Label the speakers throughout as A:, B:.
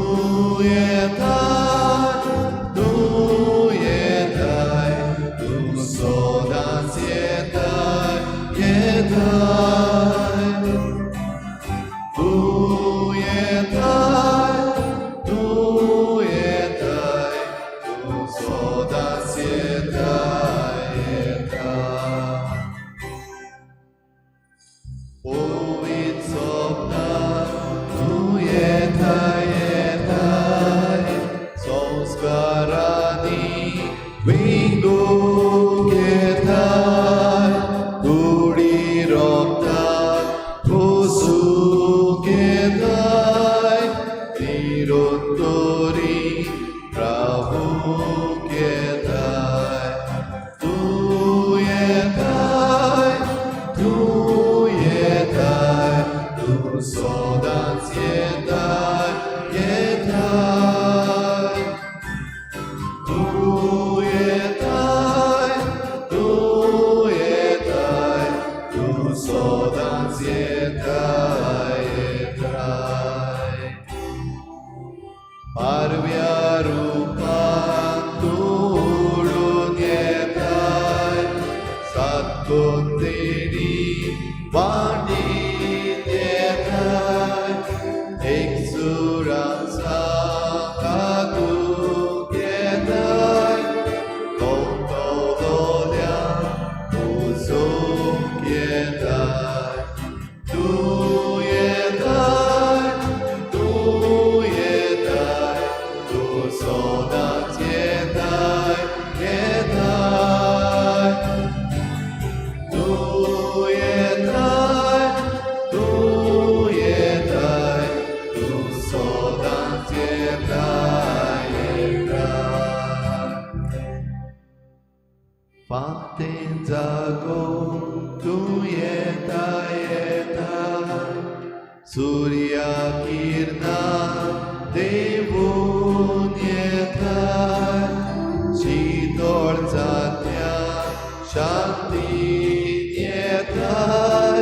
A: तूं येताय, तूं येताय, तूं सदांच येताय, येताय. तूं येताय, तूं येताय, तूं सदांच येताय, येताय. पवित्र सपनां तूं येताय, येताय, संस्कारांनी विंगूंक येताय, कुडी रोगतान पुसूंक येताय, निरंतरी रावूंक येताय. तूं येताय, तूं येताय, तूं सदांच येताय, येताय. तूं येताय, तूं येताय, तूं सदांच येताय, येताय. पारव्या रुपान तूं उडून येताय, सातकोतेणी वांटीत येताय, एकसुरान सांगातूंक येताय, कोंतलोल्यांक पुजोवंक येताय. तूं येताय, तूं येताय, तूं सदांच येताय, येताय. तूं येताय, तूं येताय, तूं सदांच येताय, येताय. फांतेन जागो तूं येताय, येताय, सुर्या किरणां देंवून येताय, शितोळ जात्या शांतीन येताय,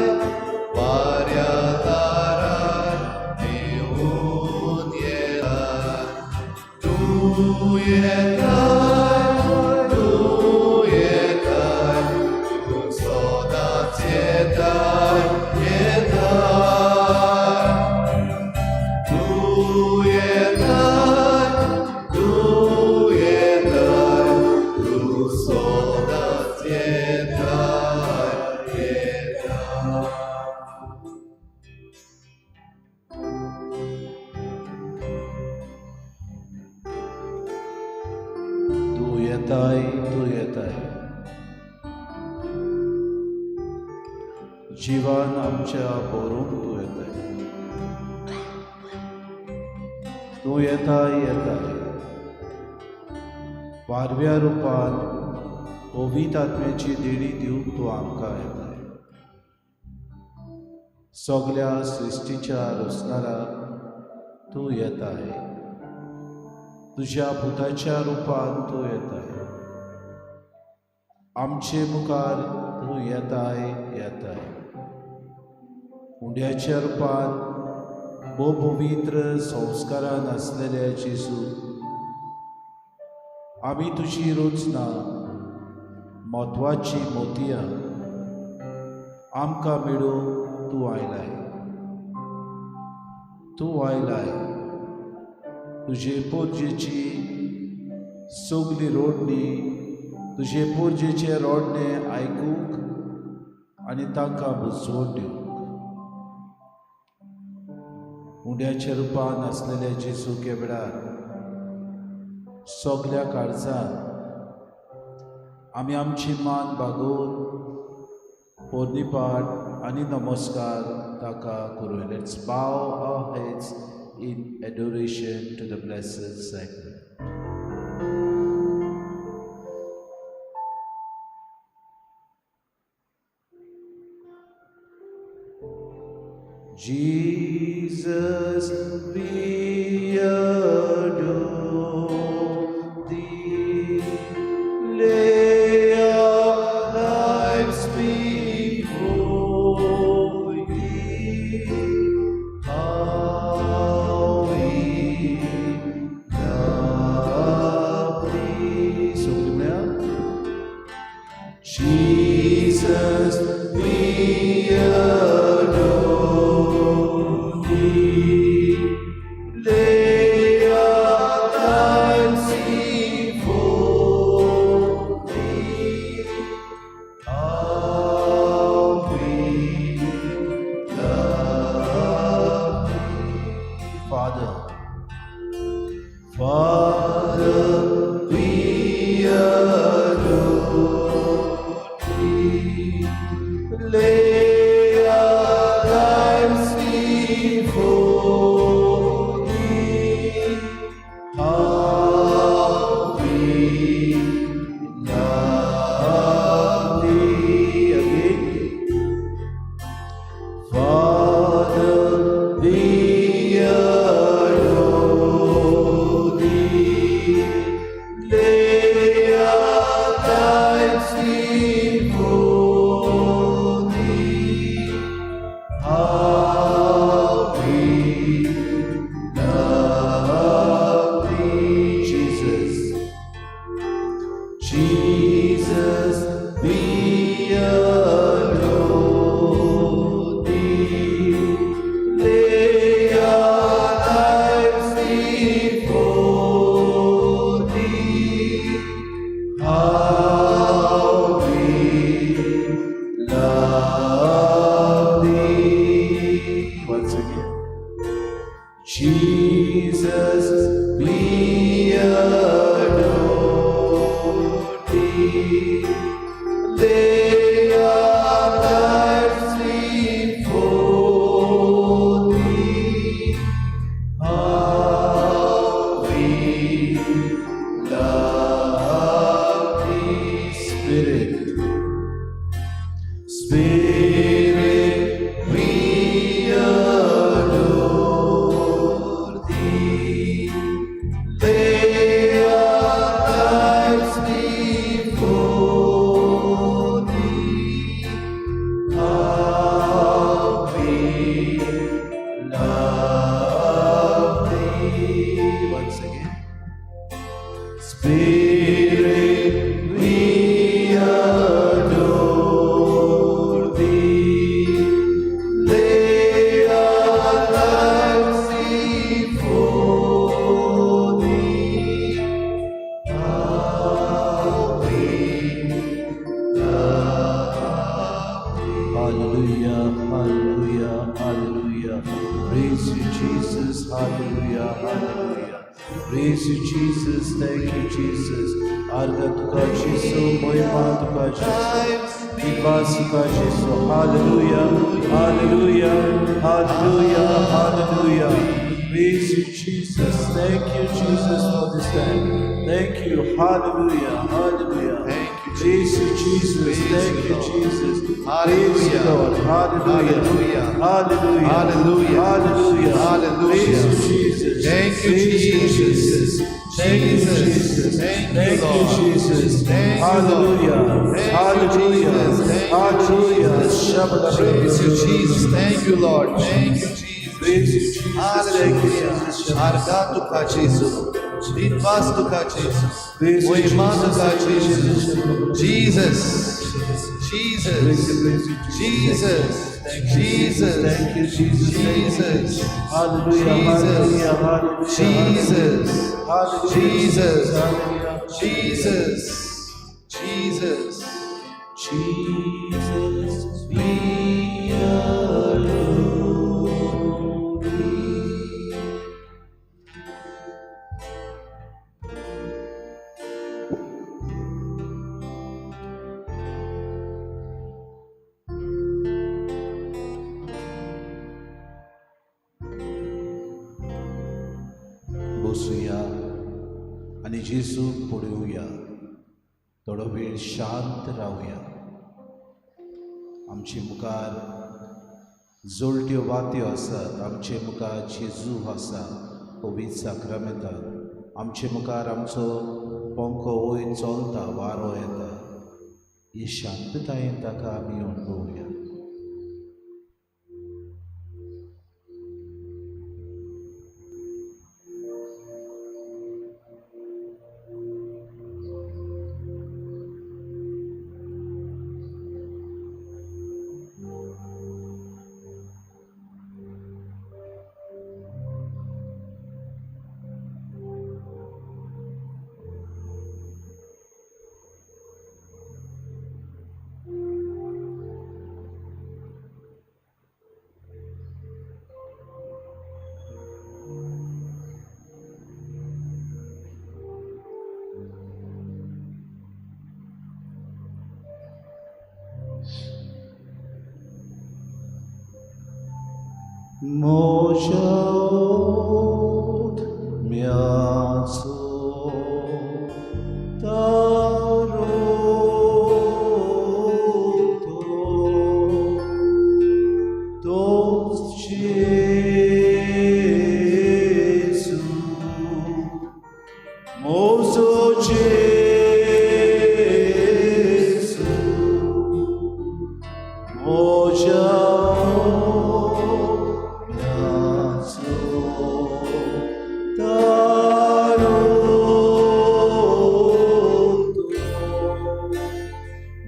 A: वाऱ्या दारार देंवून येताय. तूं येताय, तूं येताय, तूं सदांच येताय, येताय. तूं येताय, तूं येताय, तूं सदांच येताय, येताय.
B: तूं येताय, तूं येताय, जिवान आमच्या भरूंक तूं येताय. तूं येताय, येताय, पारव्या रुपान पवित्र आत्म्याची देणी दिवंक तूं आमकां येताय. सगल्या सृश्टीच्या रचणारा तूं येताय, तुज्या पुताच्या रुपान तूं येताय. आमचे मुखार तूं येताय, येताय. उंड्याच्या रुपान भोव पवित्र संस्कारान आसलेल्या जेजू, आमी तुजी रचना म्हत्वाची मोतयां आमकां मेळूंक तूं आयलाय, तूं आयलाय. तुजे पोरजेची सगली रोडणी, तुजे पोरजेचे रोडणे आयकूंक आनी तांकां बुजवण दिवंक. उंड्याच्या रुपान आसलेल्या जेजू के वेळार सगल्या काळजान आमी आमची मान बागोवन पोरणीपाठ आनी नमस्कार ताका करूया. Let's bow our heads in adoration to the Blessed Sacrament. Jesus, we adore thee. Lay our lives before thee. How we Jesus, we adore thee. Lay our lives before thee. How we love thee, Spirit. Spirit, we adore thee. Lay our lives before thee. How we love thee. Once again. Spirit, we adore thee. Lay our lives before thee. How we love thee. Hallelujah, hallelujah, hallelujah. Praise you, Jesus. Hallelujah, hallelujah. Praise you, Jesus. Thank you, Jesus. आर्गां तुका जेजू, महिमा तुका जेजू, दिनवास तुका जेजू. Hallelujah, hallelujah, hallelujah, hallelujah. Praise you, Jesus. Thank you, Jesus, for this time. Thank you. Hallelujah, hallelujah.
A: Thank you,
B: Praise you, Jesus.
A: Praise
B: Thank
A: you,
B: you,
A: Lord.
B: Jesus.
A: Hallelujah.
B: Praise you, Lord. Hallelujah.
A: Hallelujah.
B: Hallelujah.
A: Hallelujah.
B: Hallelujah.
A: Hallelujah.
B: Praise you, Jesus.
A: Thank you,
B: Praise you,
A: Jesus.
B: Jesus. Thank you,
A: Jesus.
B: Jesus.
A: Thank you,
B: Thank you,
A: Lord.
B: Jesus.
A: Thank you, Lord.
B: Hallelujah.
A: Thank you,
B: Hallelujah.
A: Jesus. Thank you,
B: Hallelujah.
A: Jesus. Praise you, Jesus. Thank you, Lord. Thank you, Jesus.
B: Praise you, Jesus. Thank you,
A: Hallelujah.
B: Jesus.
A: आर्गां तुका जेजू, दिनवास तुका जेजू,
B: Praise you,
A: Mahima
B: Jesus.
A: तुका जेजू. Jesus, Jesus,
B: Praise you, praise you,
A: Jesus,
B: Thank you,
A: Jesus,
B: Thank you, Jesus. Thank you.
A: Jesus,
B: Hallelujah.
A: Jesus,
B: Hallelujah. Hallelujah.
A: Jesus,
B: Hallelujah.
A: Jesus,
B: Hallelujah.
A: Jesus, Jesus.
B: Jesus, we adore thee. बसूया आनी जेजूक पळोवया, थोडो वेळ शांत रावया. आमचे मुखार जळट्यो वात्यो आसात, आमचे मुखार जेजू आसा पवित्र साक्रामेंतान. आमचे मुखार आमचो पंखो वयर चलता, वारो येता. ही शांततायेन ताका आमी अणभवया. म्हज्या आत्म्याचो तारो तो, तोच जेजू, म्हजो जेजू, म्हज्या आत्म्याचो तारो तो,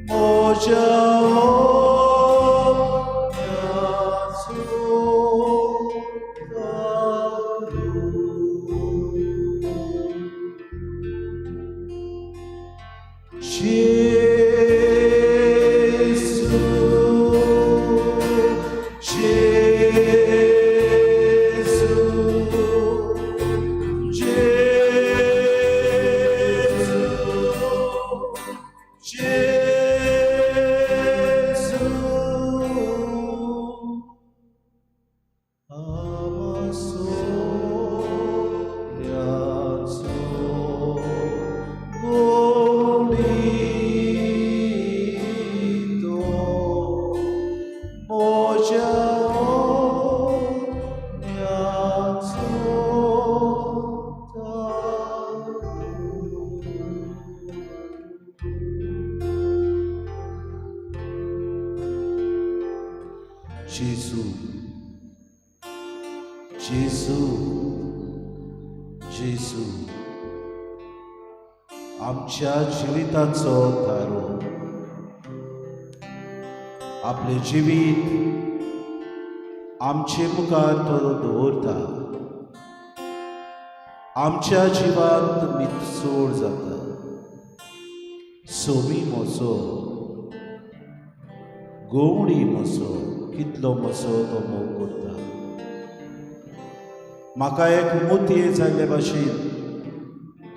B: म्हज्या आत्म्याचो. सोऱ्याचो गोडी तो म्हज्या आत्म्याचो तारो. जेजू, जेजू, जेजू, आमच्या जिविताचो थारो. आपले जिवीत आमचे मुखार तो दवरता. आमच्या जिवांत मितसोड जाता. सोमी म्हजो, गोवणी म्हजो, कितलो म्हजो तो मोग करता. म्हाका एक मोतये जाल्ले भाशेन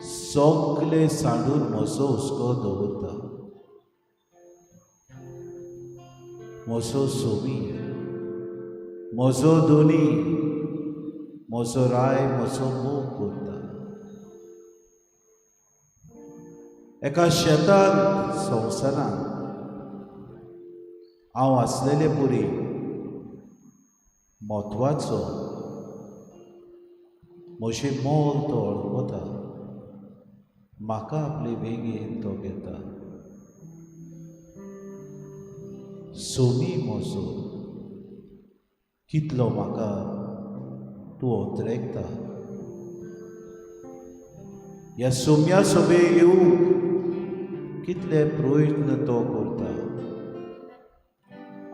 B: सगळे सांडून म्हजो हुस्को दवरता. म्हजो सोमी, म्हजो धनी, म्हजो राय, म्हजो मोग करता. एका शेतान संवसारान हांव आसलेले पुरी म्हत्वाचो. म्हजें मोल तो वळखता. म्हाका आपले वेगेन तो घेता. सोमी म्हजो, कितलो म्हाका तूं ओतरेकता. ह्या सोम्या सोबे येवंक कितले प्रयत्न तो करता.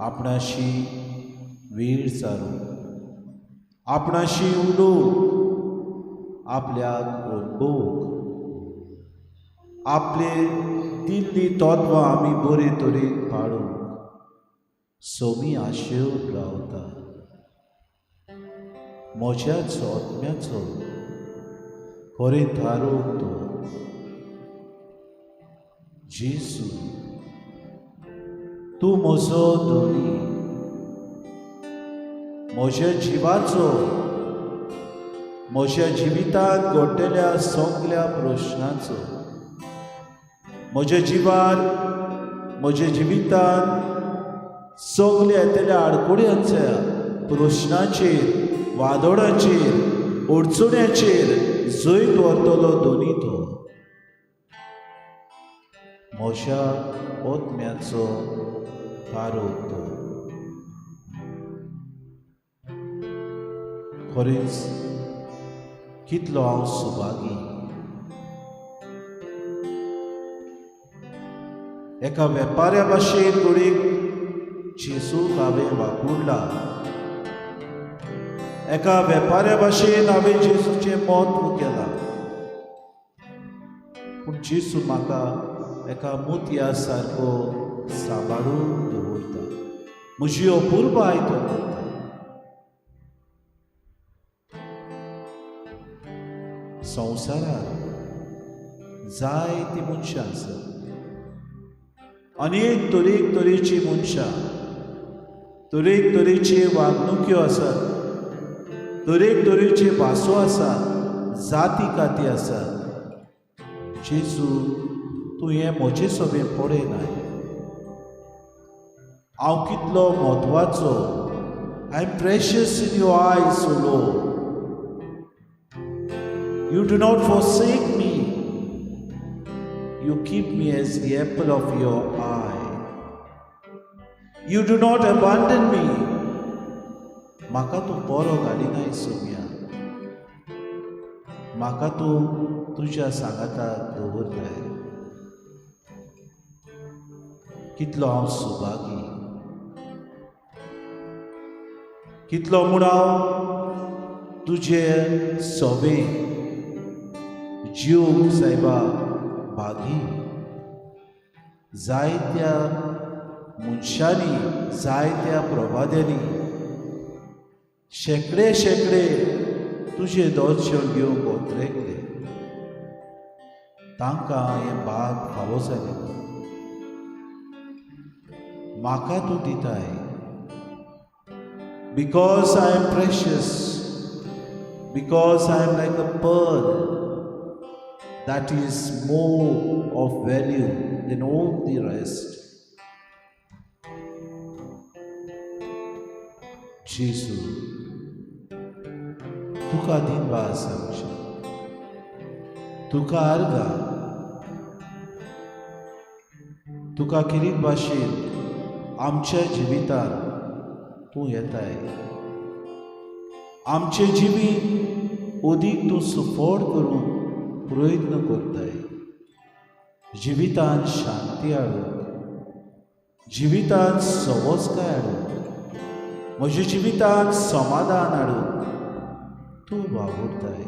B: आपणाशी वेळ सारूंक, आपणाशी उलोवंक, आपल्याक अणभवूंक, आपले दिल्ली तत्वां आमी बरे तरेन पाळूंक सोमी आशेवन रावता. म्हज्याच आत्म्याचो खरें थारोवंक तो. जेजू, तूं म्हजो धनी, म्हज्या जिवाचो, म्हज्या जिवितांत घडटल्या सगल्या प्रश्नांचो, म्हज्या जिवार, म्हज्या जिवितांत सगल्या येतल्या आडकुड्यांच्या प्रश्नाचेर, वादोडाचेर, अडचण्याचेर जैत व्हरतलो धनी तो. म्हज्या आत्म्याचो तारो तो. खरेंच कितलो हांव सुभागी. एका वेपाऱ्या भाशेन घडयेक जेजूक हांवें वापुडला. एका वेपाऱ्या भाशेन हांवें जेजूचें म्हत्व केलां. पूण जेजू म्हाका एका मोतया सारको सांबाळून दवरता. म्हजी अपुरबाय तो करता. संवसारांत जायतीं मनशां आसात, अनेक तरेक तरेचीं मनशां, तरेक तरेची वागणुक्यो आसात, तरेक तरेच्यो भासो आसात, जाती काती आसात. जेजू, तूं हें म्हजे सोबें पळयनाय. हांव कितलो म्हत्वाचो. I am precious in your eyes, O Lord. You do not forsake me. You keep me as the apple of your eye. You do not abandon me. म्हाका तूं बरो घालिनाय सोम्या. म्हाका तूं तुज्या सांगाताक दवरताय. कितलो हांव सुभागी, कितलो म्हूण हांव तुजे सोबे जीव सायबा भागी. जायत्या मनशांनी, जायत्या प्रवाद्यांनी शेंकडे शेंकडे तुजें दर्शन घेवंक ओतरेकले. तांकां हें भाग फावो जालें. म्हाका तूं दिताय because I am precious. Because I am like a pearl that is more of value than all the rest. जेजू, तुका दिनवास आमचे, तुका आर्गां, तुका किरीत भाशेन आमच्या जिवितांत तूं येताय. आमचें जिवीत अदीक तूं सुफोड करूंक प्रयत्न करताय. जिवितांत शांती हाडूंक, जिवितांत सवसकाय हाडूंक, म्हज्या जिवितांत समाधान हाडूंक तूं वावुरताय.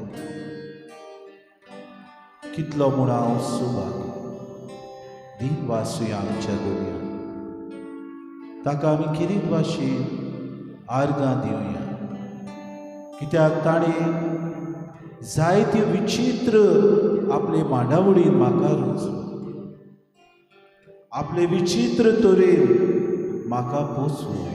B: कितलो म्हूण हांव सुभागी. दिनवासूया आमच्या दुनिया. ताका आमी किरीत भाशेन आर्गां दिवया, कित्याक ताणें जायते विचित्र आपले मांडावळीन म्हाका रचलो, आपले विचित्र तरेन म्हाका पोसलो.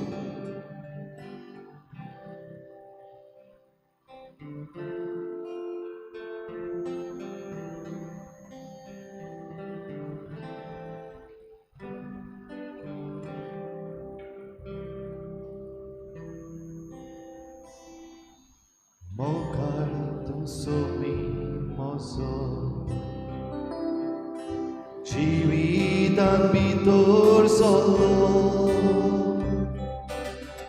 A: मोगाळ तूं सोबी म्हजो, जिवितान भितर सरलो,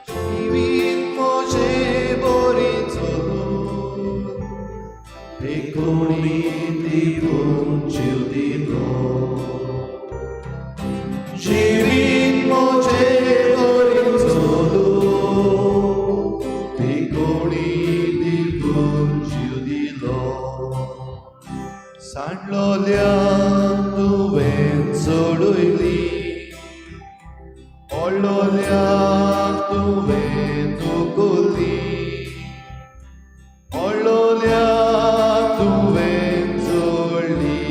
A: जिवीत म्हजें बरें चलून देखून दिवन जीव दिलो. जिवीत म्हजें बरें चलून देखून दिवन जीव दिलो. सांडलोल्याक तुवें सोडयली, पडलोल्याक तुवें उखल्ली, पडलोल्याक तुवें जोडली,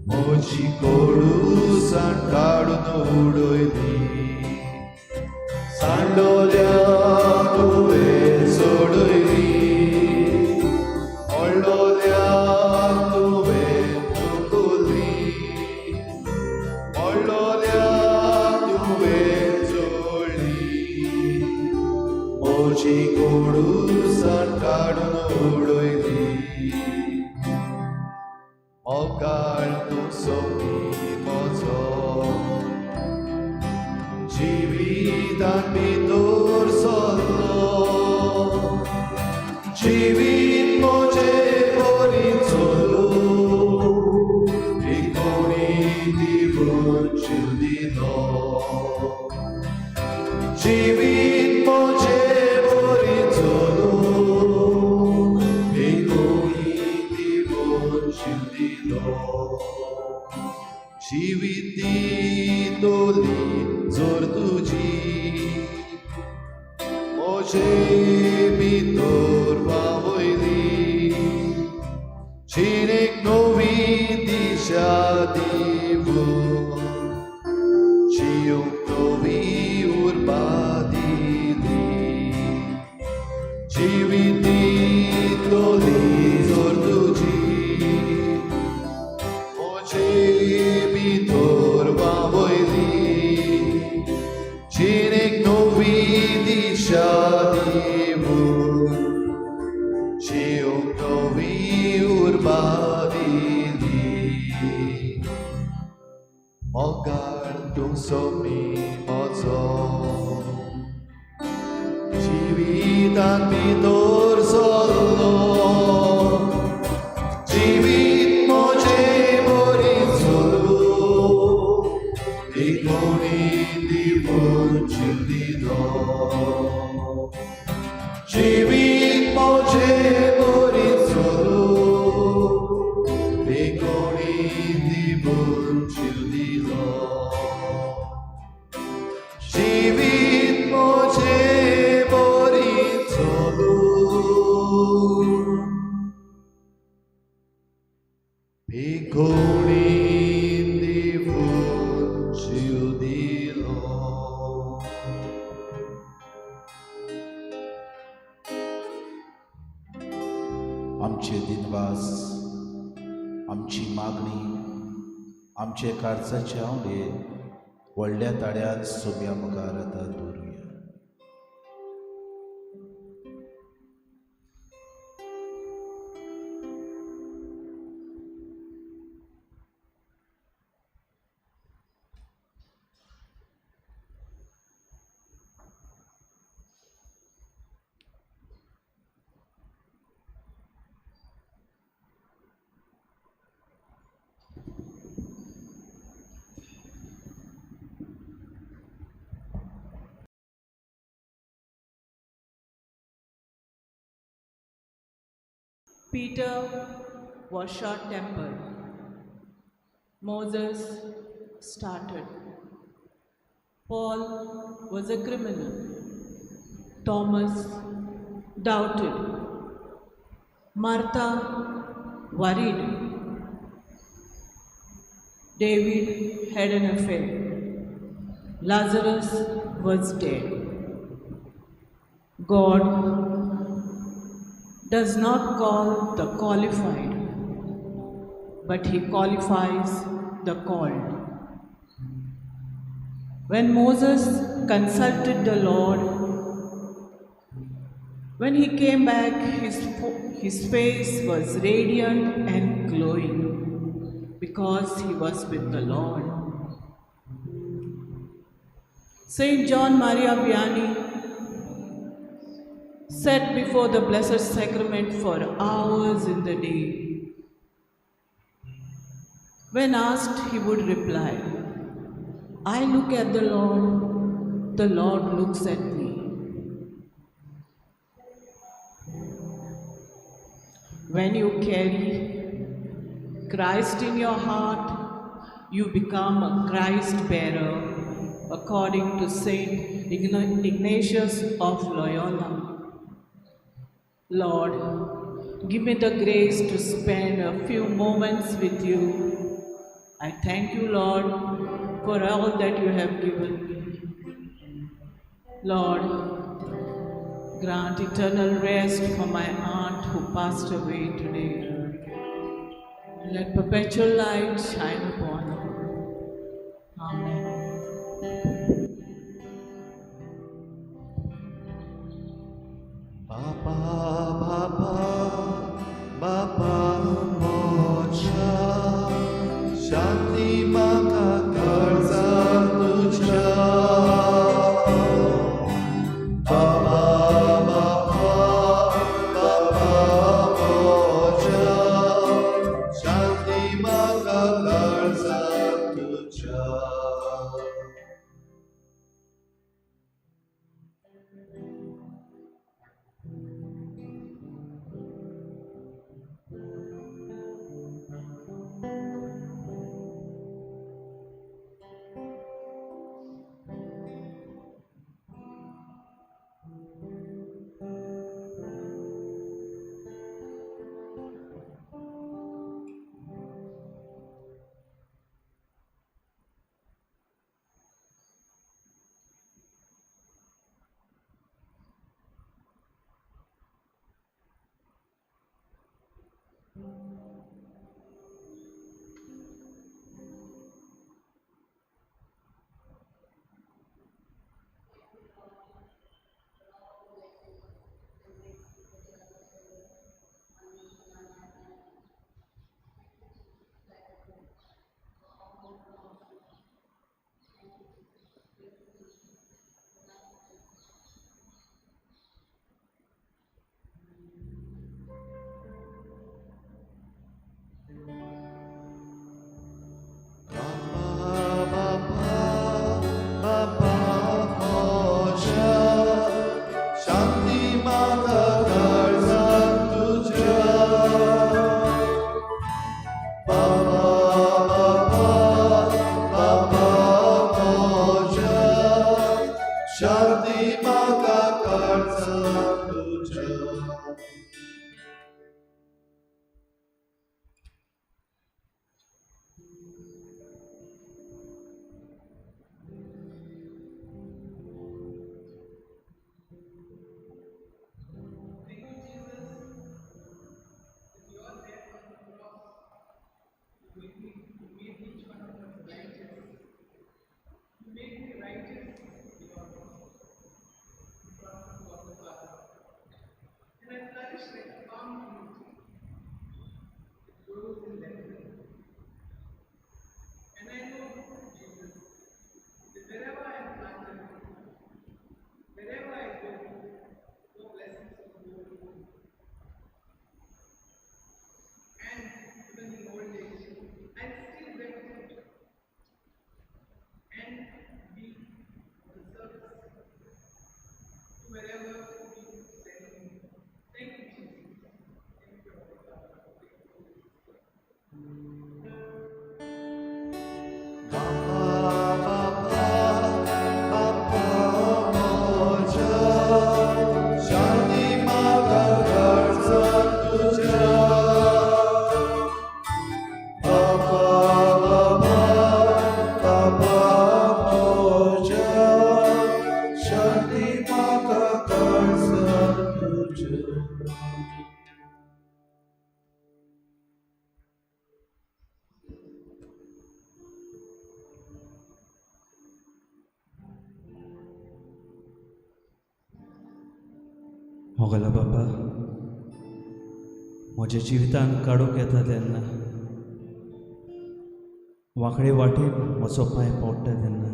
A: म्हजी कोडूसाण काडून उडयली. सांडलोल्याक तुवें सोडयली, पडलोल्याक तुवें उखल्ली, पडलोल्याक तुवें जोडली, म्हजी कोडूसाण काडून उडयली. मोगाळ तूं सोबी म्हजो, जिवितान भितर सरलो, जिवीत म्हजें बरें चलूं देखून दिवन जीव दिलो. जिवीत म्हजें बरें चलूं देखून दिवन जीव दिलो. जिवीत दितली जोर तुजी, म्हजे भितर पावयली, जिणेक नवी दिशा दिवन जिवंक नवी उर्बा दिली. जिवीत दितली जोर तुजी, म्हजे भितर पावयली, जिणेक नवी दिशा दिवन जिवंक नवी उर्बा दिली. मोगाळ तूं सोबी म्हजो, जिवितान भितर सरलो, जिवीत म्हजें बरें चलूं देखून दिवन जीव दिलो. जिवीत म्हजें बरें चलूं देखून दिवन जीव दिलो. जिवीत म्हजें बरें चलूं देखून दिवन जीव दिलो.
B: आमचे दिनवास, आमची मागणी, आमचे काळजाचे आंवडे व्हडल्या ताळ्यान सोम्या मुखार आतां दवरुया.
C: Peter was short-tempered. Moses started. Paul was a criminal. Thomas doubted. Martha worried. David had an affair. Lazarus was dead. God does not call the qualified, but he qualifies the called. When Moses consulted the Lord, when he came back, his face was radiant and glowing because he was with the Lord. Saint John Maria Vianney sat before the Blessed Sacrament for hours in the day. When asked, he would reply, I look at the Lord looks at me. When you carry Christ in your heart, you become a Christ bearer, according to Saint Ignatius of Loyola. Lord, give me the grace to spend a few moments with you. I thank you, Lord, for all that you have given me. Lord, grant eternal rest for my aunt who passed away today. And let perpetual light shine upon her. Amen.
A: Baba, Baba, Baba मोजा, शांती म्हाका काळजा तुज्या. बाबा, बाबा, बाबा मोजा, शांती म्हाका काळजा.
D: flourish like a palm fruit. It grows in Lebanon. And I know, Jesus, that wherever I am planted, wherever I go, your blessings will go with me. And even in old age, I'll still bear fruit and be of the service to wherever you send me. Thank you, Jesus. Thank you, Abba Father. Thank you, Holy Spirit.
A: बापा बापा बापा म्हज्या शांती म्हाका काळजांत तुज्या बापा बापा बापा म्हज्या शांती म्हाका काळजांत तुज्या.
B: मोगला बापा, म्हज्या जिवितान काडूंक येता तेन्ना, वांकडे वाटेन म्हजो पांय पडटा तेन्ना,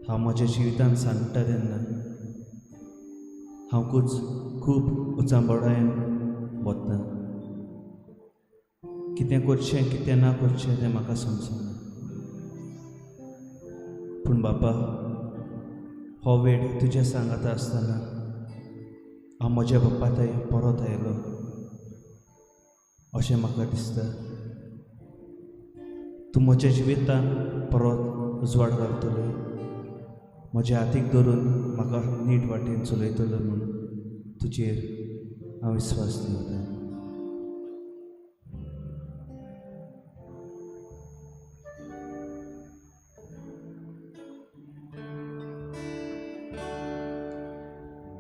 B: हांव म्हज्या जिवितान सांडटा तेन्ना, हांव खूब उचांबळायेन वता. कितें करचें, कितें ना करचें तें म्हाका समजना. पूण बापा, हो वेळ तुज्या सांगाता आसतना हांव म्हज्या बाप्पा थंय परत आयलो अशें म्हाका दिसता. तूं म्हज्या जिवितान परत उजवाड घालतलो, म्हज्या हातीक धरून म्हाका नीट वाटेन चलयतलो म्हूण तुजेर हांव विस्वास दवरतां.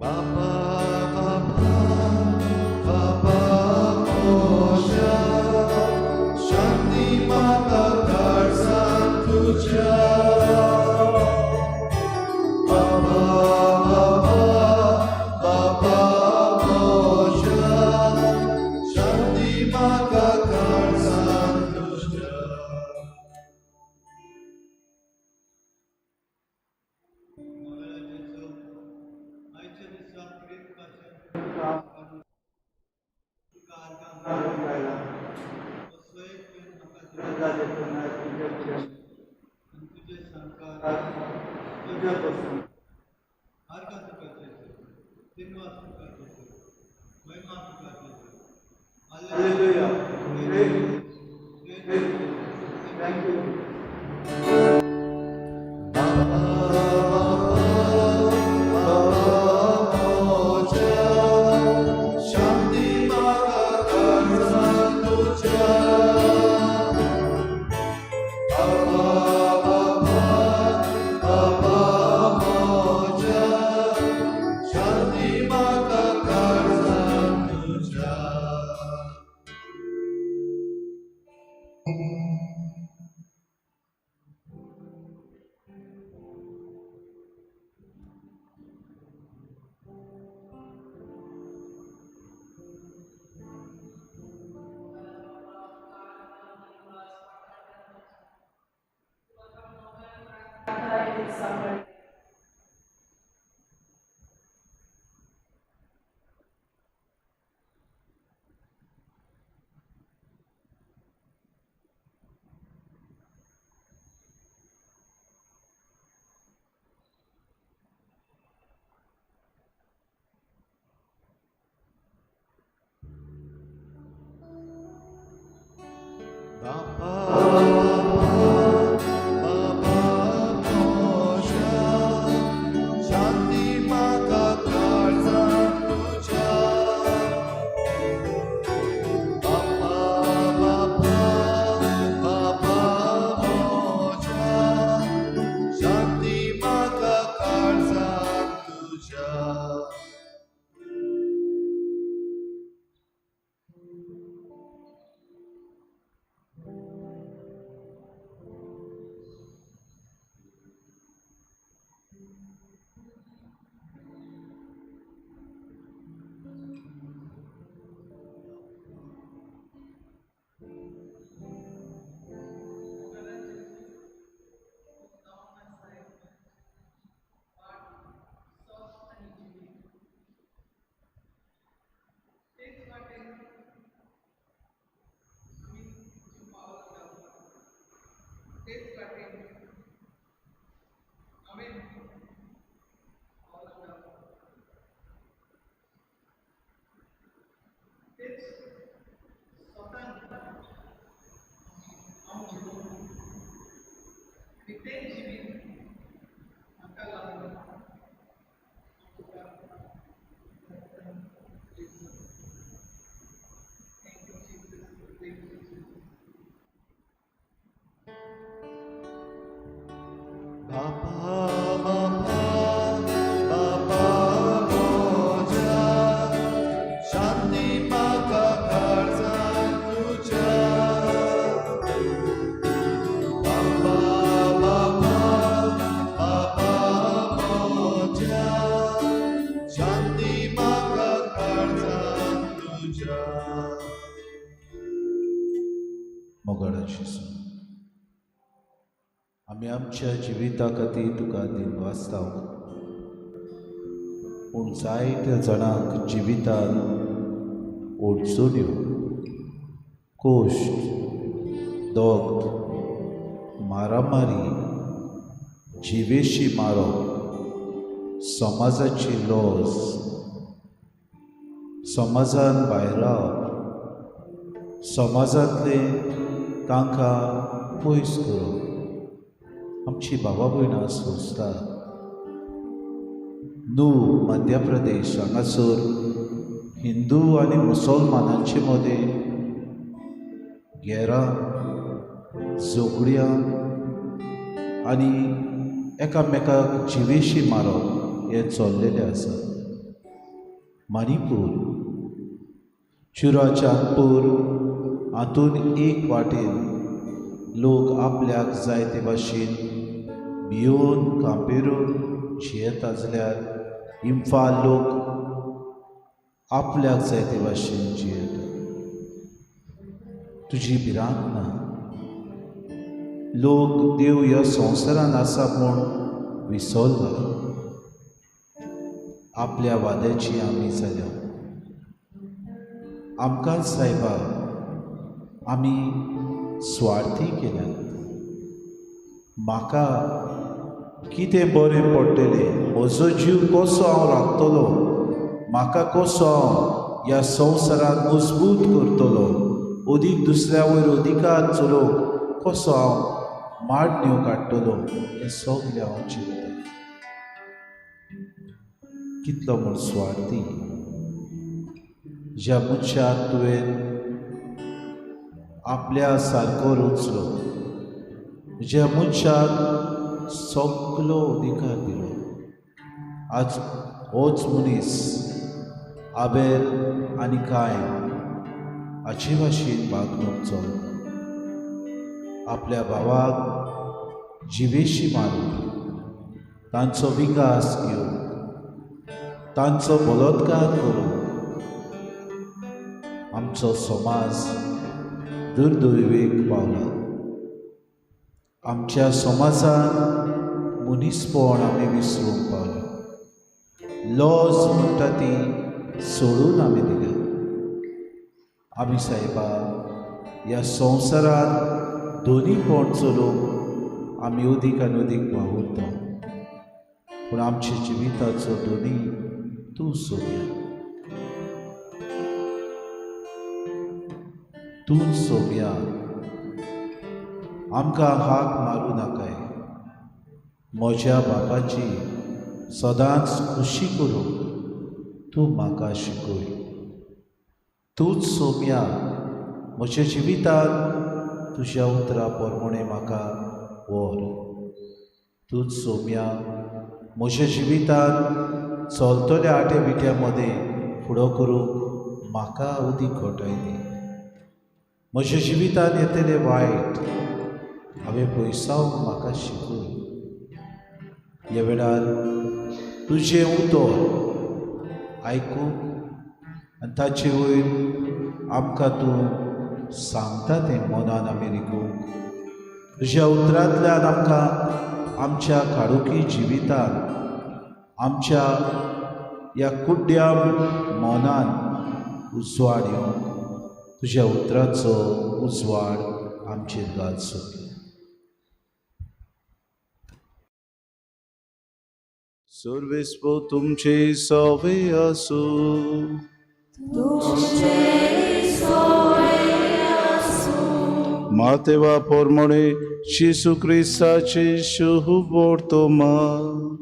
A: बापा बापा बापा म्हज्या शांती म्हाका काळजांत तुज्या बापा बापा बापा म्हज्या शांती म्हाका काळजांत तुज्या.
E: मोगाळ जेजू, आयच्या दिसा प्रेम भाशेन तुका आर्गां घालूंक आयला. असो एक प्रेम म्हाका दिला तुजें प्रेम आनी तुजे सामकार तुज्या बसून आर्गां तुका जेजू, दिनवास तुका जेजू, महिमा तुका जेजू. Hallelujah. Thank you.
A: बापा बापा बापा म्हज्या शांती म्हाका काळजांत तुज्या बापा बापा बापा म्हज्या शांती म्हाका काळजांत तुज्या.
C: Summer.
A: बापा बापा बापा म्हज्या
B: मोगाळा जेजू, आमी आमच्या जिविता खातीर तुका दिनवासता, पूण जायत्या जाणांक जिवितान अडचण्यो, कोश्ट, दोग, मारामारी, जिवेशी मारप, समाजाची लॉज, समाजान भायरावप, समाजांतले तांकां पयस करप, आमची बाबा भयणां सोंसतात. न्हू मध्य प्रदेश हांगासर हिंदू आनी मुसलमानांचे मदें गेरां, झगड्यां आनी एकामेकाक जिवेशी मारप हें चल्लेलें आसा. मणिपूर, चुराचांदपूर हातून एक वाटेन लोक आपल्याक जाय ते भाशेन भियोवन कांपेरून जियेता जाल्यार इम्फाल लोक आपल्याक जाय ते भाशेन जियेता. तुजी भिरांत ना. लोक देव ह्या संवसारान आसा म्हूण विसरला. आपल्या वाद्याची आमी जाल्या. आमकां सायबा आमी स्वार्थी केल्यात. म्हाका कितें बरें पडटलें, म्हजो जीव कसो हांव राखतलो, म्हाका कसो हांव ह्या संवसारांत मजबूत करतलो, अदीक दुसऱ्या वयर अधिकार चलोवंक कसो हांव माडण्यो काडटलो, हें सगलें हांव चिंतता. कितलो म्हूण स्वार्थी ज्या मनशाक तुवें आपल्या सारको रचलो, ज्या मनशाक सगलो अधिकार दिलो, आज होच मनीस आबेल आनी कायन हाचे भाशेन वागणूक चलता. आपल्या भावाक जिवेशी मारून तांचो विकास घेवन तांचो बलात्कार करून आमचो समाज दुर्दैवेक पावला. आमच्या समाजान मनीसपण आमी विसरूंक पावले. लॉज म्हणटा ती सोडून आमी दिल्या. आमी सायबा ह्या संवसारांत दोनीपण चलोवंक आमी अदीक आनी अदीक वावुरता, पूण आमच्या जिविताचो दोनी तूं सोदया, तूंच सोम्या. आमकां हाक मारूं नाकाय. म्हज्या बापाची सदांच खुशी करूंक तूं म्हाका शिकय. तूंच सोम्या म्हज्या जिवितांत तुज्या उतरा प्रमाणें म्हाका व्हर. तूंच सोम्या म्हज्या जिवितांत चलतल्या आटे विट्या मदें फुडो करूंक म्हाका अदीक घटाय दी. म्हज्या जिवितांत येतलें वायट हांवें पयसावंक म्हाका शिकय. ह्या वेळार तुजें उतर आयकूंक आनी ताचे वयर आमकां तूं सांगता तें मनान आमी रिगूंक, तुज्या उतरांतल्यान आमकां आमच्या काळोखी जिवितान, आमच्या ह्या कुड्ड्या मनान उजवाड येवंक तुज्या उतराचो उजवाड आमचेर घाल सोदलो.
F: सर्वेस्पो तुमचे सवे आसूं. मातेवा पोरमणे जेजू क्रिस्ताचे शुभ वर्तमान.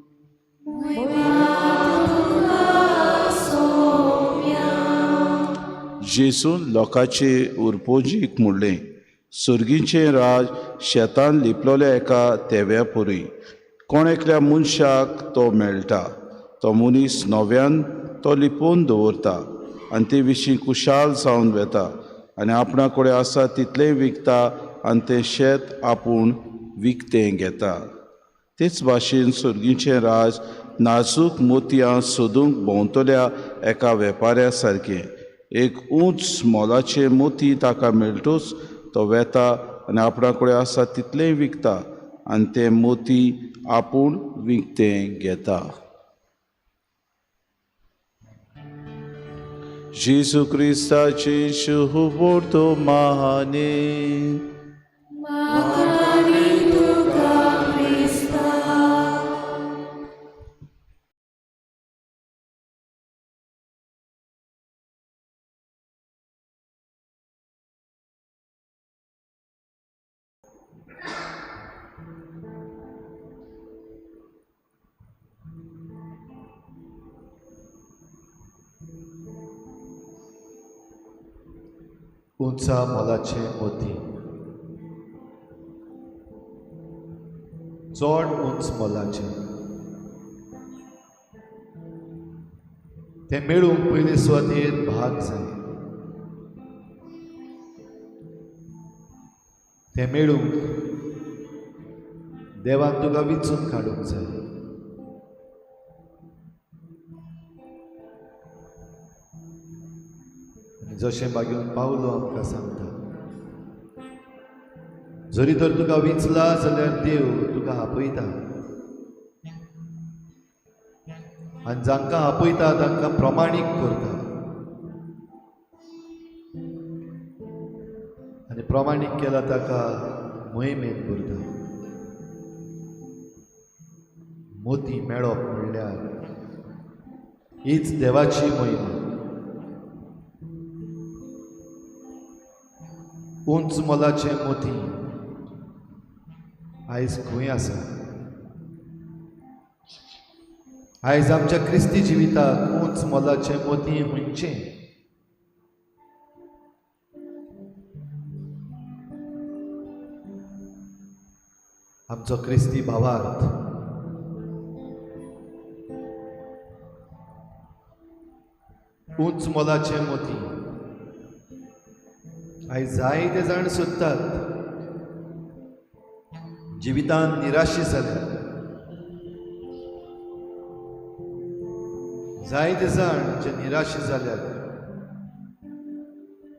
F: जेजून लोकांचे उरपोजीक म्हणलें, सर्गीचें राज शेतान लिपलोल्या एका तेव्या पुरी कोण एकल्या मनशाक तो मेळटा. तो मनीस नव्यान तो लिपोवन दवरता आनी ते विशीं खुशाल जावन वेता आनी आपणा कडेन आसा तितलेंय विकता आनी तें शेत आपूण विकतें घेता. तेच भाशेन सर्गीचें राज नाजूक मोतयां सोदूंक भोंवतल्या एका वेपाऱ्या सारकें. एक उंच मोलाचें मोती ताका मेळटूच तो वेता आनी आपणा कडेन आसा तितलेंय विकता आनी तें मोती आपूण विकतें घेता. जेजू क्रिस्ताची शुभवर्तमाने.
A: उंचा मोलाचें मोती, चड उंच मोलाचें तें मेळूंक पयले सुवातेर भाग जाय. तें मेळूंक देवान तुका विचून काडूंक जाय. जशें बागेवन पावलो आमकां सांगता, जरी तर तुका विचला जाल्यार देव तुका आपयता आनी जांकां आपयता तांकां प्रमाणीक करता आनी प्रमाणीक केला ताका मोहिमेंत भरता. मोती मेळप म्हणल्यार हीच देवाची मोहिमा. उंच मोलाचें मोती आयज खंय आसा? आयज आमच्या क्रिस्ती जिविताक उंच मोलाचें मोती खंयचें? आमचो क्रिस्ती भावार्थ, उंच मोलाचें मोती आयज जायते जाण सोदतात, जिवितान निराशी जाल्या. जायते जाण जे निराशी जाल्यात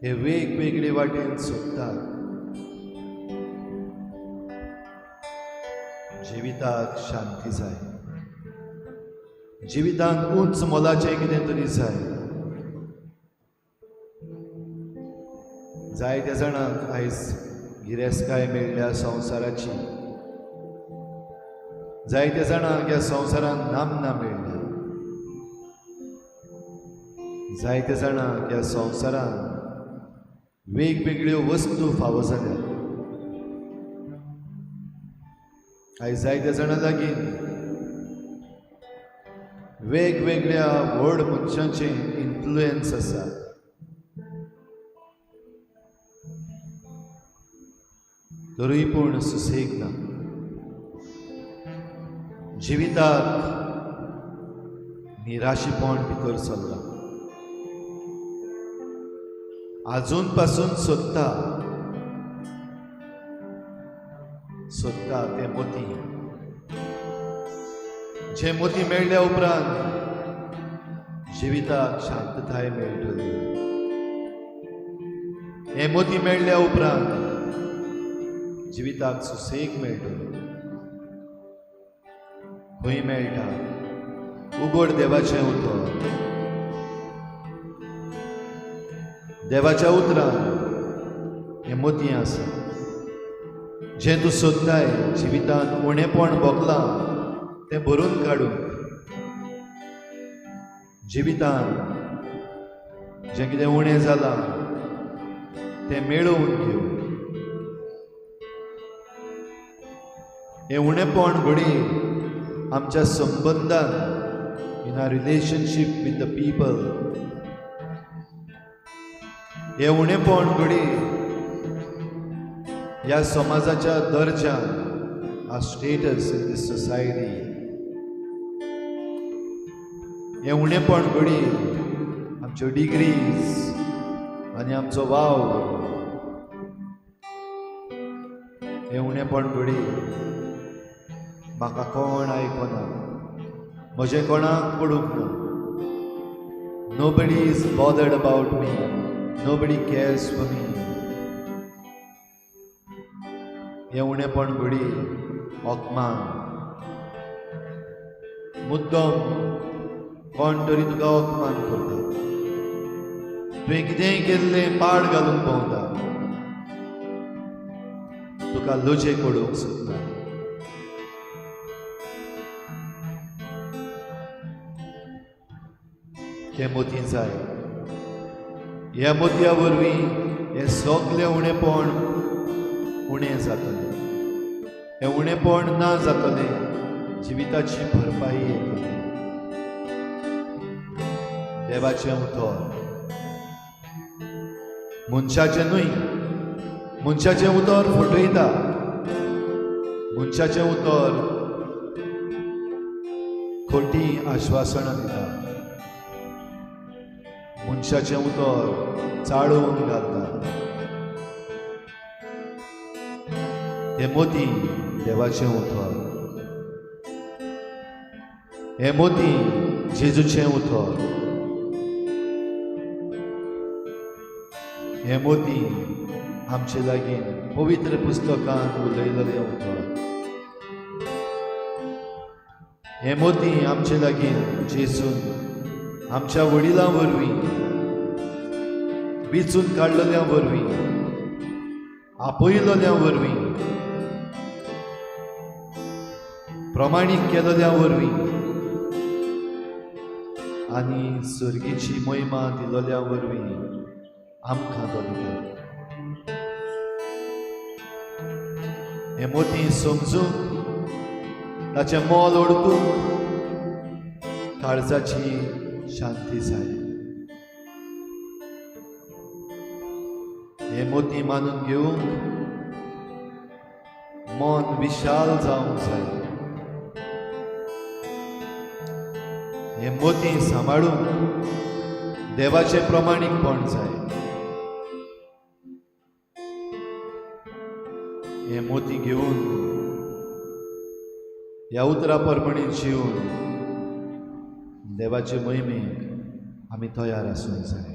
A: ते वेगवेगळे वाटेन सोदतात जिविताक शांती जाय, जिवितान उंच मोलाचें कितें तरी जाय. जायत्या जाणांक आयज गिरेस्तकाय मेळ्ळ्या संवसाराची, जायत्या जाणांक ह्या संवसारांत नामना मेळ्ळ्या, जायत्या जाणांक ह्या संवसारांत वेगवेगळ्यो वस्तू फावो जाल्या. आयज जायत्या जाणां लागीं वेगवेगळ्या व्हड मनशांचें इन्फ्लुएन्स आसा. तरूय पूण सुसेग ना. जिविताक निराशीपण भितर सरलां. आजून पासून सोदता सोदता तें मोती, जें मोती मेळ्ळ्या उपरांत जिविताक शांतताय मेळटली. हें मोती मेळ्ळ्या उपरांत जिविताक सुसेग मेळटलो. खंय मेळटा? उगड देवाचें उतर. देवाच्या उतरान हें मोती आसा जें तूं सोदताय. जिवितान उणेपण भोगलां तें भरून काडूंक, जिवितान जें कितें उणें जालां तें मेळोवन घेवंक. हें उणेपण घडये आमच्या संबंदान, in our relationship with the people, हें उणेपण घडये ह्या समाजाच्या दर्जान, our status in this society, हें उणेपण घडये आमच्यो डिग्रीज आनी आमचो वावर, हें उणेपण घडये म्हाका कोण आयकना, म्हजें कोणाक पडूंक ना, nobody is bothered about me, nobody cares for me. हें उणेपण घडी अपमान, मुद्दम कोण तरी तुका अपमान करता, तुवें कितेंय केल्लें पाड घालूंक भोंवता, तुका लजेक उडोवंक सोदता. हें मोती जाय, ह्या मोतया वरवीं हें सगलें उणेपण उणें जातलें, हें उणेपण ना जातलें, जिविताची भरपाई येतली. देवाचें उतर मनशाचें न्हय, मनशाचें उतर फटयता, मनशाचें उतर खोटी आश्वासनां दिता, मनशाचें उतर चाळोवन घालता. हें मोती देवाचें उतर, हें मोती जेजूचें उतर, हें मोती आमचे लागीं पवित्र पुस्तकान उलयलेलें उतर, हें मोती आमचे लागीं जेजून आमच्या वडिलां वरवीं विचून काडलेल्या वरवीं आपयलेल्या वरवीं प्रमाणीक केलेल्या वरवीं आनी सर्गीची महिमा दिलेल्या वरवीं आमकां तो दिता. हें मोती समजूंक, ताचें मोल ओळखूंक काळजाची शांती जाय. हें मोती मानून घेवंक मन विशाल जावंक जाय. हें मोती सांबाळूंक देवाचें प्रमाणीकपण जाय. हें मोती घेवन ह्या उतरा प्रमाणे जिवन देवाचे महिमेक आमी तयार आसूंक जाय.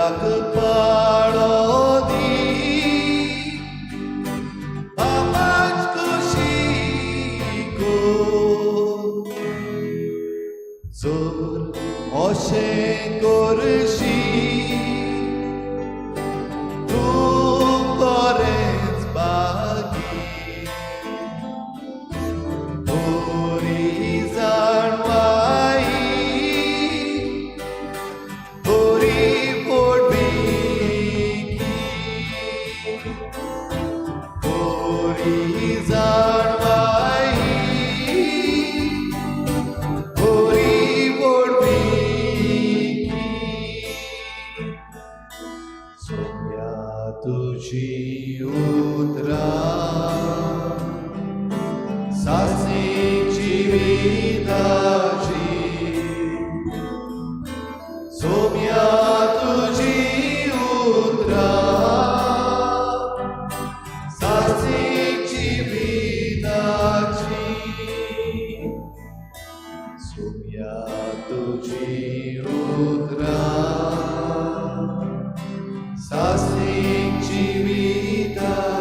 A: सगळ्याक पाळो दी, बापाच कुशीको. जर अशें करशी तूं बरेंच बागी, बरी जाणवाई, बरी पोटभिकी, बरी जाणवाई, बरी पोटभिकी. सोम्या तुजी उतरां सासणी जिविताची, सोम्या तुजी उतरां सासणी जिविताची, सोम्या तुजी उतरां सासणी जिविताची,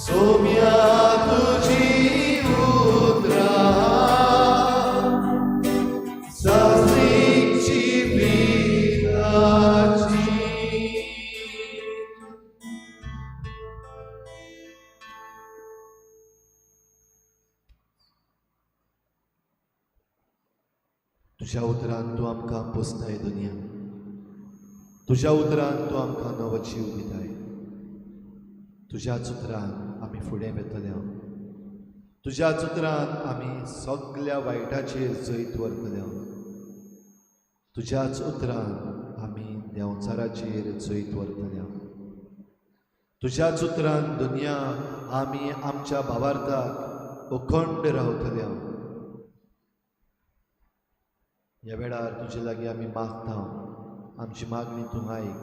A: सोम्या तुजी उतरां सासणी जिविताची. तुज्या उतरान तूं आमकां पोसताय दुनिया, तुज्या उतरान तूं आमकां नवो जीव दिताय. तुज्याच उतरान आमी फुडें वेतले, तुज्याच उतरान आमी सगल्या वायटाचेर जैत व्हरतले, तुज्याच उतरान आमी देंवचाराचेर जैत व्हरतले, तुज्याच उतरान दुनिया आमी आमच्या भावार्थाक अखंड रावतले. ह्या वेळार तुजे लागीं आमी मागता, आमची मागणी तूं आयक.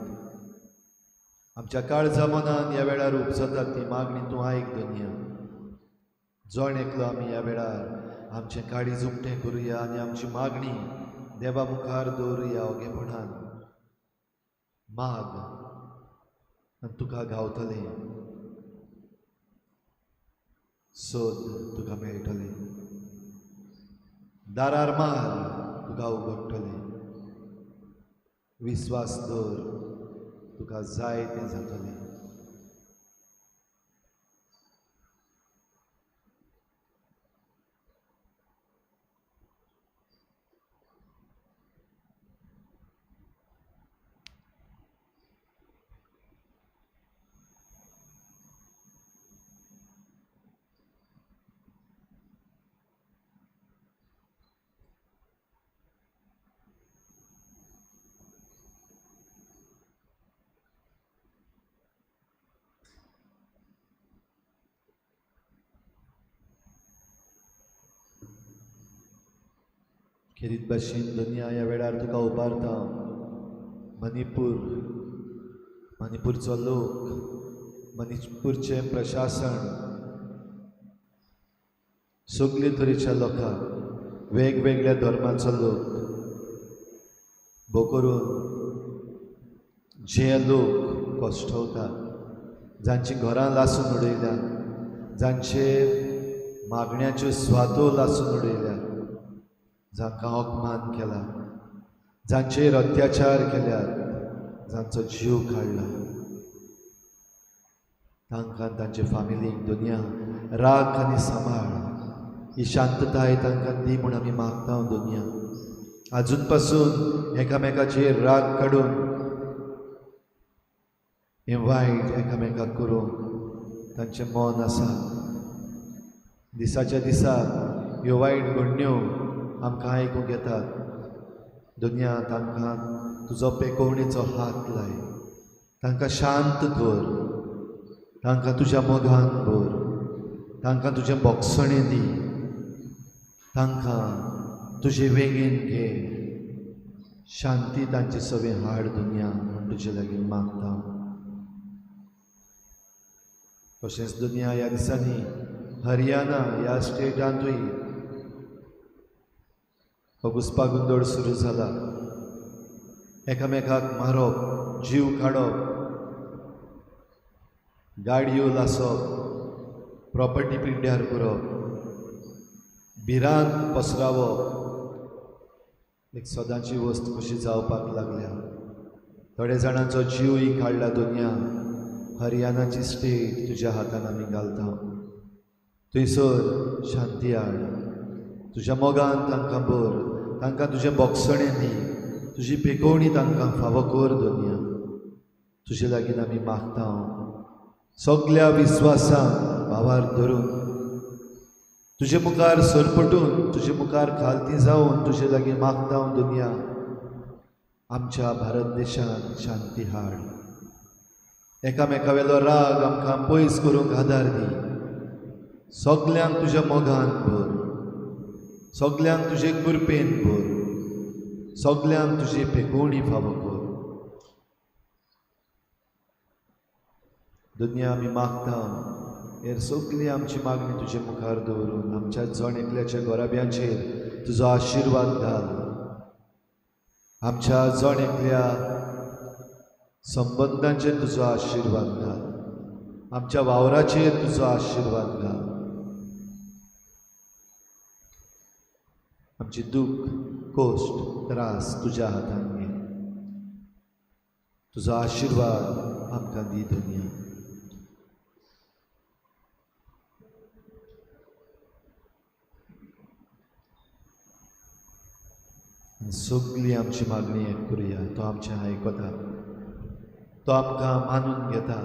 A: आमच्या काळजा मनान ह्या वेळार उपजता ती मागणी तूं आयक दुनिया. जण एकलो आमी ह्या वेळार आमचें काळीज उक्तें करुया आनी आमची मागणी देवा मुखार दवरुया ओगेपणान. माग आनी तुका गावतलें, सोद तुका मेळटलें, दारार मार तुका उगडटलें, विस्वास दवर तुका जाय तें जातलें. खेरीत भाशेन दुनिया ह्या वेळार तुका उबारता. मणिपूर, मणिपूरचो लोक, मणिपूरचें प्रशासन, सगळे तरेच्या लोकांक, वेगवेगळ्या धर्माचो लोक, भोव करून जे लोक कश्टवतात, जांची घरां लासून उडयल्या, जांचे मागण्याच्यो स्वातो लासून उडयल्या, जांकां अपमान केला, जांचेर अत्याचार केल्यात, जांचो जीव काडला, तांकां तांचे फामिलीक दुनिया राख आनी सांबाळ, ही शांतताय तांकां दी म्हूण आमी मागता दुनिया. आजून पासून एकामेकाचेर राग काडून हें वायट एकामेकाक करूंक तांचें मन आसा. दिसाच्या दिसा ह्यो वायट घडण्यो आमकां आयकूंक येतात. दुनिया तांकां तुजो पेकोवणेचो हात लाय, तांकां शांत कर, तांकां तुज्या मोगान भर, तांकां तुजें बोगसणें दी, तांकां तुजे वेंगेन घे, शांती तांचे सवें हाड दुनिया म्हूण तुजे लागीं मागता. तशेंच दुनिया ह्या दिसांनी हरियाणा ह्या स्टेटांतूय हो घुस्पागोंदळ सुरू जाला. एकामेकाक मारप, जीव काडप, गाडयो लासप, प्रॉपर्टी पिड्ड्यार करप, भिरांत पसरावप एक सदांची वस्त कशी जावपाक लागल्या. थोड्या जाणांचो जीवय काडला. दुनिया हरियाणाची स्टेट तुज्या हातान आमी घालता. थंयसर शांती हाड, तुज्या मोगान तांकां भर, तांकां तुजें बोगसणें दी, तुजी पेकोवणी तांकां फावो कर. दुनिया तुजे लागीं आमी मागता सगल्या विस्वासान भावार धरून, तुजे मुखार सरपटून, तुजे मुखार खालती जावन तुजे लागीं मागता. दुनिया आमच्या भारत देशांत शांती हाड, एकामेकावेलो राग आमकां पयस करूंक आदार दी. सगल्यांक तुज्या मोगान भर, सगल्यांक तुजे कृपेन भर, सगल्यांक तुजी पेकोवणी फावो कर. दुनिया आमी मागता हेर सगळी आमची मागणी तुजे मुखार दवरून आमच्या जण एकल्याच्या घराब्यांचेर तुजो आशिर्वाद घाल. आमच्या जण एकल्या संबंदांचेर तुजो आशिर्वाद घाल, आमच्या वावराचेर तुजो आशिर्वाद घाल. आमची दूख, कोश्ट, त्रास तुज्या हातान घे. तुजो आशिर्वाद आमकां दी दुनिया. सगळी आमची मागणी एक करुया. तो आमचें आयकता, तो आमकां मानून घेता,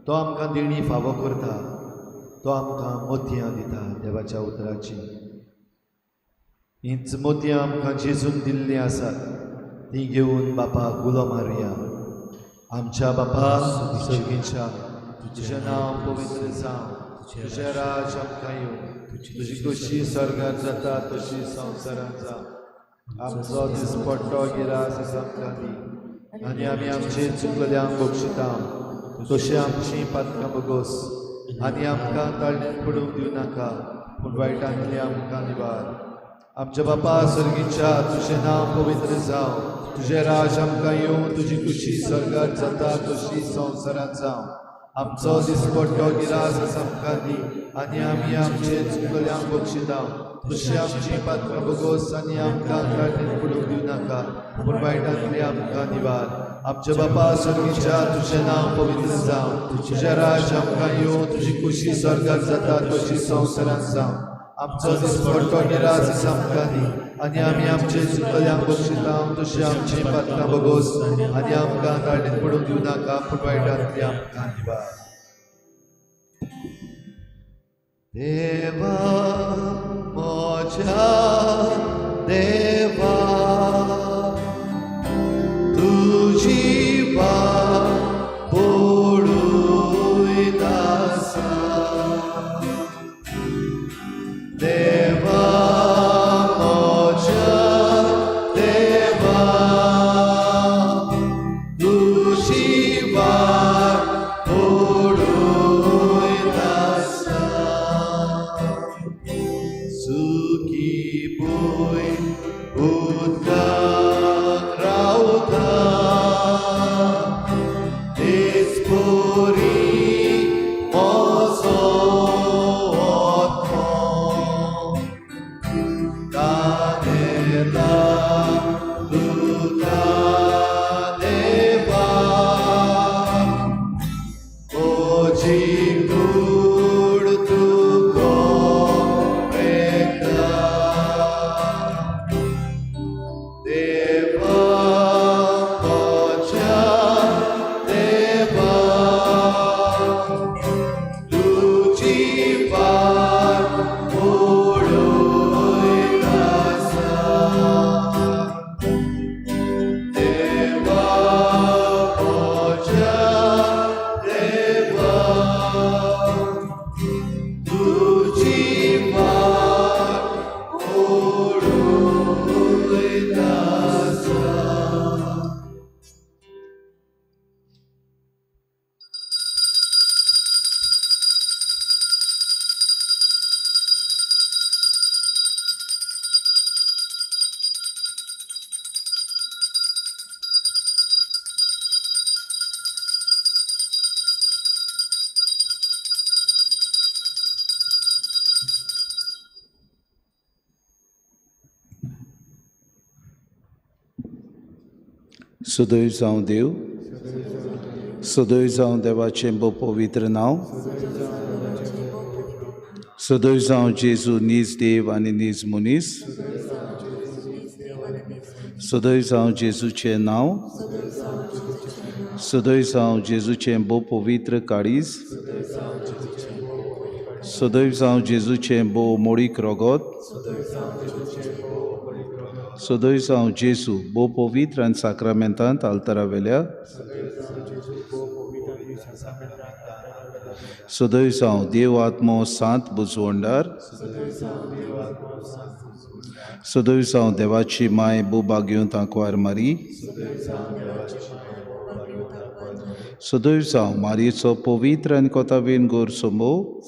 A: तो आमकां देणी फावो करता, तो आमकां मोतयां दिता देवाच्या उतराची. हींच मोतयां आमकां जेजून दिल्लीं आसात, तीं घेवन बापाक उलो मारुया. आमच्या बापा सर्गीच्या, तुजें नांव पवित्र जावं, तुजें राज आमकां येवं, तुजी खोशी स्वर्गार जाता तशी संवसारांत जावं. आमचो दिसपट्टो गिरास आमकां दी आनी आमी आमचे चुकल्यांक बक्षिता तशें आमची पातकां बगोस आनी आमकां ताळणेंत पडूंक दिवं नाका, पूण वायटांतली आमकां निवार. आमच्या बापा सर्गीच्या, तुजें नांव पवित्र जावं, तुजें राज आमकां येवं, तुजी खुशी स्वर्गार जाता तशी संवसारांत जावं. आमचो दिसपट्टो गिरास आमकां दी आनी आमी आमचे चुकल्यांक बक्षिता तशी आमची पातकां बगोस आनी आमकां ताळणेंत पडूंक दिवं नाका, पूण वायटांतली आमकां निवार. आमच्या बापा सर्गीच्या, तुजें नांव पवित्र जावं, तुजें राज आमकां येवं, तुजी खुशी स्वर्गार जाता तशी संवसारांत जावं. आमचो दिसपट्टो गिरास आमकां दी आनी आमी आमचे चुकल्यांक बक्षिता तशी आमची पातकां बगोस आनी आमकां ताळणेंत पडूंक दिवं नाका, पूण वायटांतली आमकां निवार. देवा म्हज्या देवा, तुजी वाट पळयत आसा. देवा म्हज्या देवा, तुजी वाट पळयत आसा. सुकी भूंय उदकाक रावता, तेच परी म्हजो आत्मो तानेता तुका देवा, म्हजी कूड तुका प्रेकता. देवा म्हज्या देवा, तुजी वाट पळयत आसा.
F: सदैव जावं देव, सदैव जावं देवाचें भोव पवित्र नांव, सदैव जावं जेजू नीज देव आनी नीज मनीस, सदैव जावं जेजूचें नांव, सदैव जावं जेजूचें भोव पवित्र काळीज, सदैव जावं जेजूचें भोव मोडीक रगत, सदैव जावं जेजू भोव पवित्र आनी साक्रामेंतांत आल्तारा वेल्या, सदैव जावं देव आत्मो सांत बुजवंडार, सदैव जावं देवाची माय भोव भाग्योन तांकवार मारी, सदैव जावं मारयेचो पवित्र आनी कोताबीन गोर सोंबो,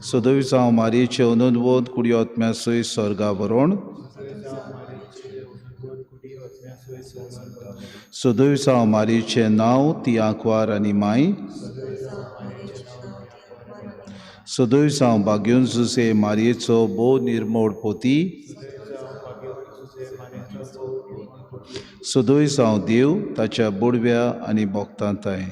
F: सदैव जावं मारयेचे अनंतवंत कुडी आत्म्या सय स्वर्गा वरोण, सदैव जावं मारयेचें नांव ती आंकवार आनी माय, सदैव जावं भाग्योन जुजे मारयेचो भोव निर्मोड पोती, सदैव जावं देव ताच्या बोडव्या आनी भक्तांताय.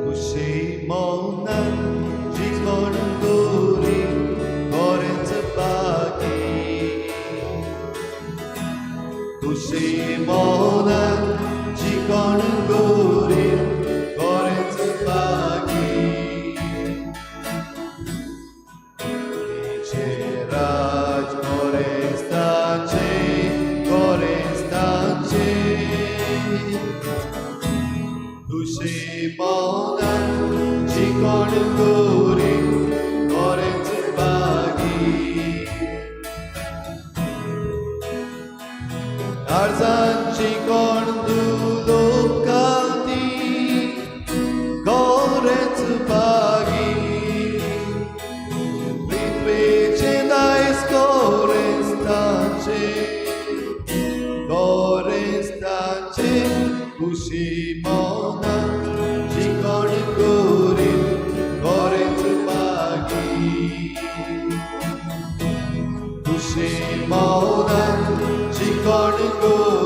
A: खुशी मौनान जिकोण गोरी गोरेच बागी, खुशी मौनान जिकोण गोरी गोरेच बागी, राज गोरेस्ताचे गोरेस्ताचे, खुशी मौनान जिकोण गोरी गोरेच बागी, काळजांची कोण दुलोकाती गोरेच बागी, पृथ्वेचे दायज गोरेस्ताचे गोरेस्ताचे, खुशी मौनान जिकोण गोरी गोरेच बागी, खुशी मौनान जिकोण गोरी